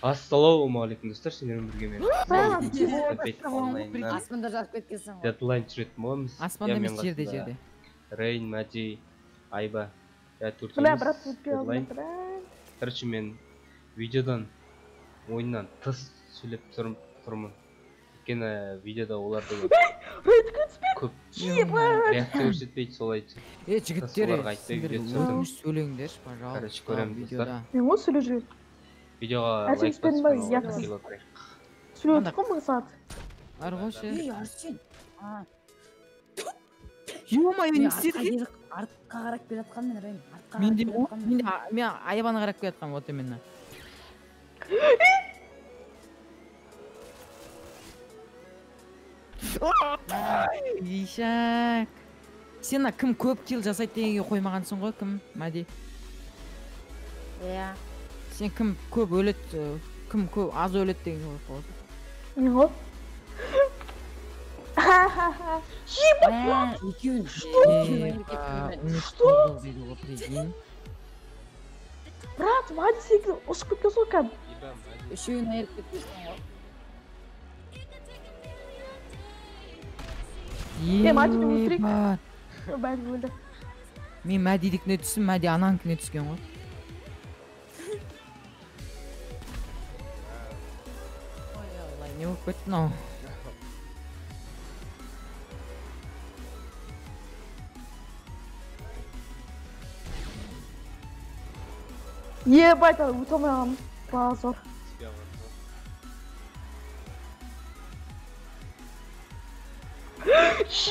Ассалаумағалейкум достар, сендермен бірге мен. Аспанда жарып кеткенсің ғой. Дедлайн түсіретін боламыз. Аспанда емес, жерде, жерде. Рейн, Мәди, Айба. Я төртеуміз. Бля, брат, өтпей алдым. Короче, мен видеодан, ойыннан тыс сөйлеп тұрмын. Өйткені видеода олар деген көп реакция көрсетпейді, солай. Жігіттер, сендер өтініш сөйлеңдерші, пожалуйста. Короче, көреміз, достар. Мен ғой сөйлеп жүрмін. Видеоға лайк басып, сөйлеп отырмын ғой мың сағат. Ар ғой ше. Ей, Арсен. Ё-моё, не істеді? Артқа қарап келе жатқан мен, Рейн. Артқа мен де, мен Айбаны қарап келе жатқан, вот именно. Ишак. Сен кім көп килл жасайды дегенге қоймағансың ғой, кім, Мәди? Иә. Сен кім көп өледі, кім көп аз өледі дегенге қойып қойдың. Мен ғой. Ебать! Екеуін. Что? Брат, Мәди секілді ұшып кеткен сол кәдімгі. Үшеуін айырып кеткенсің ғой. Е, Мәдиді өлтірейік. Мәди өлді. Мен Мәдидікіне түстім, Мәди ананікіне түскен ғой. Ой, Алла, не болып кетті мынау? Ебать, өте алмай қалғанмын. Позор.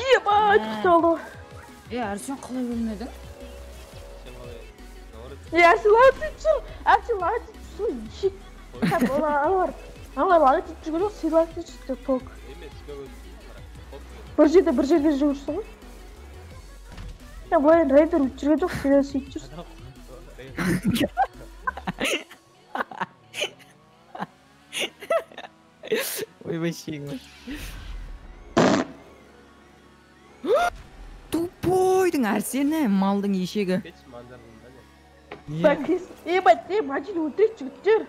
Ебать, құтылды. Е, Арсен қалай өлмедің? Е, Арсен лағат етіп жүр. Арсен лағат етіп жүр. Ешек. Аналар, аналар лағат етіп жүрген жоқ, сен лағат етіп жүрсің, толк. Бір жерде, бір жерде жүрсің ғой. Я, былай рейдер өтіп жүрген жоқ, сен сөйтіп жүрсің. Ойбай, шегім. Тупойдың Арсені, малдың ешегі. Ебать, е, Мәдиді өлтірейік, жігіттер.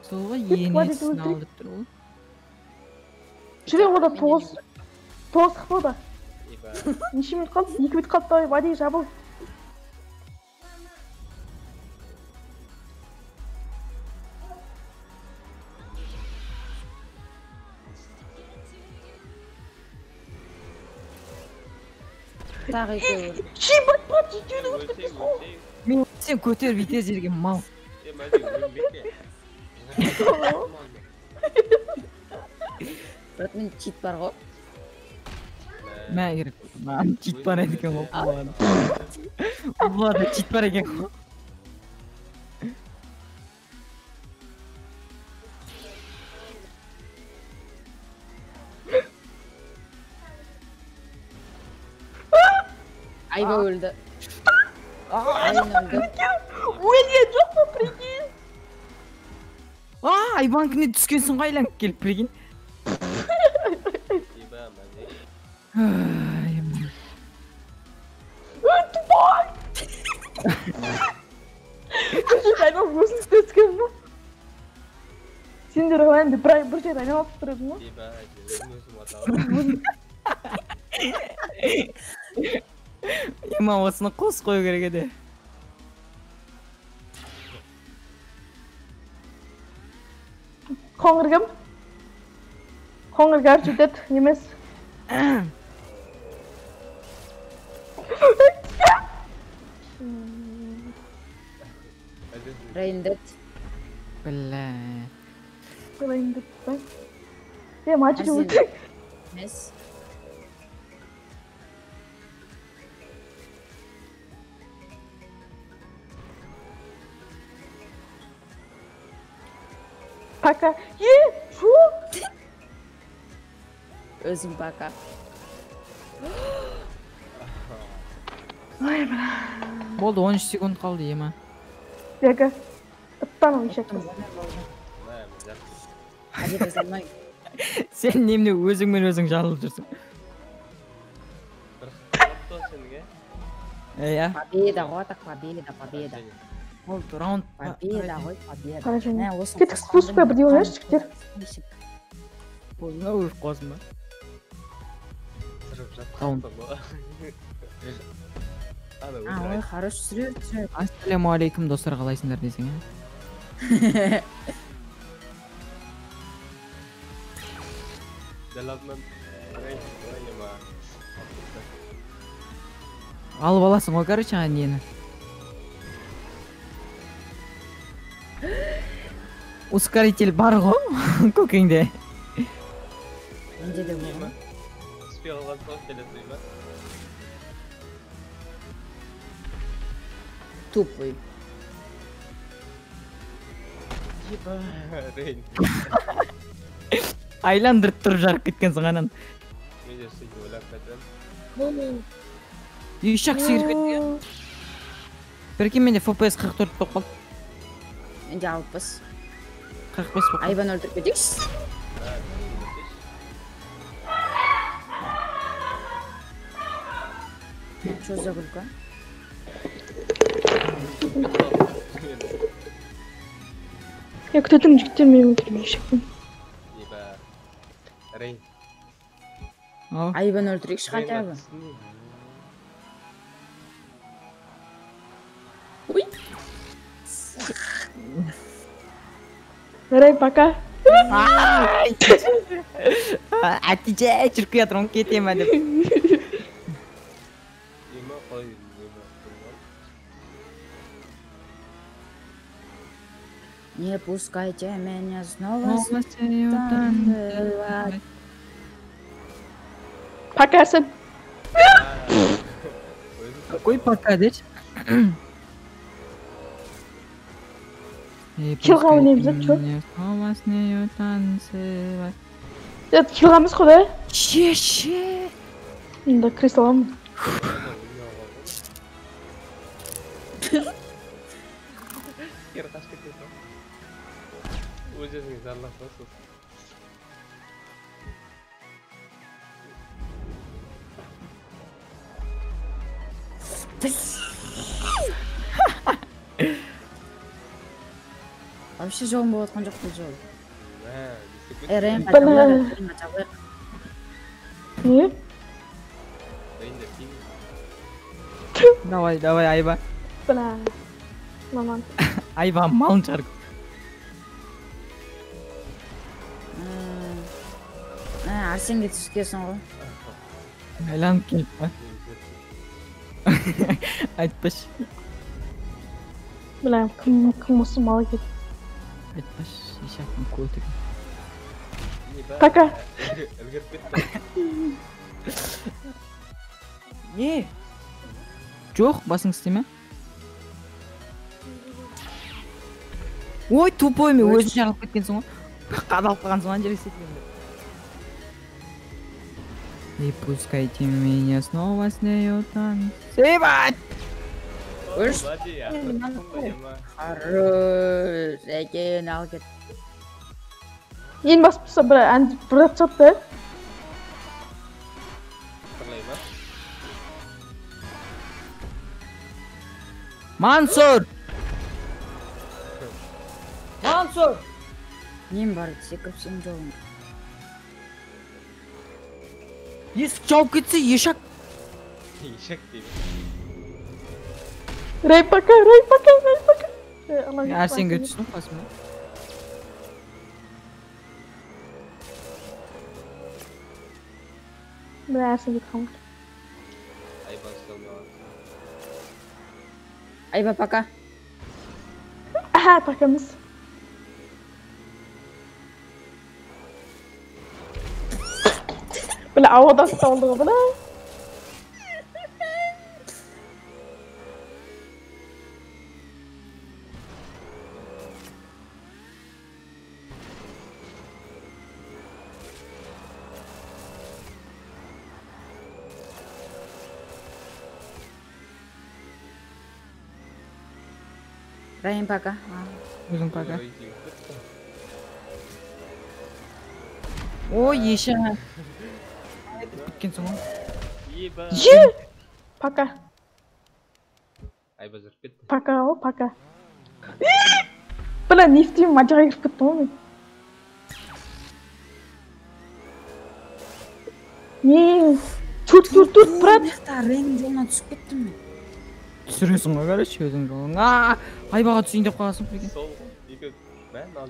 Сол ғой, енесін алдып тұр ғой. Жүре, онда тоғыз. Тоғыз қылды да. Неше минут қалды? 2 минут қалды, давай, Мәди, жабыл. Тағы екеуі. Ебать, брат, екеуін өлтіріп кеткен ғой. Мен сен көтеріп ите жерге мал. Е, Мәди, өлмейді. Брат, мен чит бар ғой. Мә керек. Маған чит бар екен ғой. Бұларда чит бар екен ғой. Айба өлді. Рейн өлді. Өлген жоқ па, прикинь? Айбанкіне түскенсің ғой, айланып келіп, прикинь. Тупой! Бір жерде айналып өзің түскен ба? Сендер ғой енді бір жерде айналып тұр едің ғой. Ема, осыны қос қою керек еді. Қоңыр кім? Қоңыр короче өтеді, емес. Рейн дед. Бля. Рейн дед па? Е, Мәдиді өлтірейік. Емес. Пока. Е, жоқ. Өзің пока. Ой, бля. Болды, 13 секунд қалды, ема. Бега. Ыттан ешек. Сен немне өзіңмен өзің жарылып жүрсің. Иә. Победа ғой, так победа, победа. Болды, раунд. Победа ғой, победа. Кеттік, спускқа бірдей ойнайықшы, жігіттер. Болды, өліп қаласың ба? Раунд. Ой, хорош, түсіре, түсіре. Ассалаумағалейкум, достар, қалайсыңдар десең, ә? Алып аласың ғой, короче, ана нені. Ускоритель бар ғой, көкеңде. Менде де бар. Түспей қалған соң келесің ба? Тупой. Еба, Рейн. Айландырып тұрып жарып кеткенсің анан. Мен де сөйтіп ойлап кетемін. Ешак секіріп кетті. Прикинь, менде FPS 44 болып қалды. Менде 60. 45 болып қалды. Айбан өлтіріп кетейікші. Чё за күлкі? Я күтетін жігіттер мен өлтірмей ешекпін. Еба, Рейн. Айбан өлтірейікші хотя бы. Ой. Рейн, пока. Әтиже жүріп келатырмын, кете ма деп. Ема қалай Не пускайте меня снова танцевать. Пока, Арсен. Какой пока, дечь? Килға ойнаймыз, чё? Снова с нею танцевать. Это килға емес қой, да? Ше-ше. Енді кіре саламын. Кері қашып кетесің. Өз өзіңе зарласасың. Вообще жолым болып жатқан жоқ бұл жолы. Рейнға жабайық. Не? Давай, давай, Айба. Бля. Маман. Айба малын шығарып. Арсенге түскесің ғой. Айланып келіп па? Айтпашы. Бля, кім осы мал екен? Айтпашы, ешақтың көтігі. Пока. Үлгеріп кетті. Не? Жоқ, басың істеме. Ой, тупой мен өзің жарылып кеткенсің ғой. Қадалып қалғансың ғой, ана жерге секіргенде. Не пускайте меня снова с нею танцевать. Хорош, екен, ал кет. Ең басып тұрса бір әнді бір атсат да. Мансур! Мансур! Нем бар, секіріп сенің жолың. Есік жауып кетсе, ешак. Ешак дейді. Рей, пока, Рей, пока, Рей, пока. Арсенге түстің қасыма. Бля, Арсен кетіп қалды. Айба ұсталмаған. Айба, пока. Аха, пока емес. Бля, ауада ұсталды ғой, бля. Райым, пока. Өзің пока. Ой, еші. Біткенсің ғой. Е! Пока. Айба жүріп кетті. Пока, о, пока. Бля, не істеймін, мадияға кіріп кеттім ғой мен. Не, төрт, төрт, төрт, брат. Ренің жолынан түсіп кеттім мен. Түсіресің ғой, короче, өзің жолың. Аа, айбаға түсейін деп қаласың, прикинь. Сол ғой, екі, мә, мынау.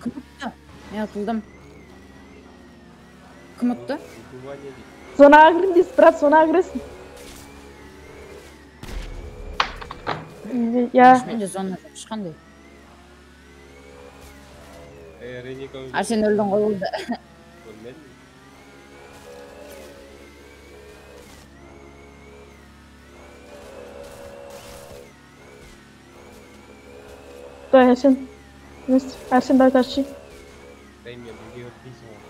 Кім ұтты? Мен ұтылдым. Кім ұтты? Выбывание дейді. Зонаға кірдім, брат, зонаға кіресің. Я. Менде зона жоқ ешқандай. Рен екеуміз. Арсен өлдің ғой болды. Өлмедім. Давай, Арсен. Емес, Арсен, давай тащи. Ей, мен бірге өтпейсің ғой.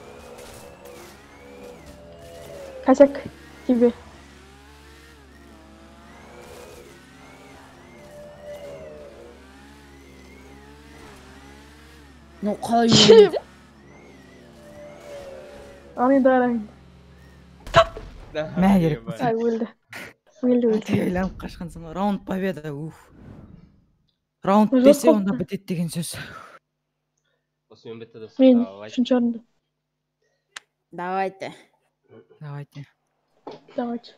Косяк тебе. Ну, қалай өлді? Ал енді қарайын. Мә, керек болса. Ай, өлді. Өлді, өлді. Айланып қашқансың ғой. Раунд победа, уф. Раунд Жос десе, болды. онда бітеді деген сөз. Осымен бітті, достар. Мен Давайте. үшінші орында. Давайте. Давайте. Давайте.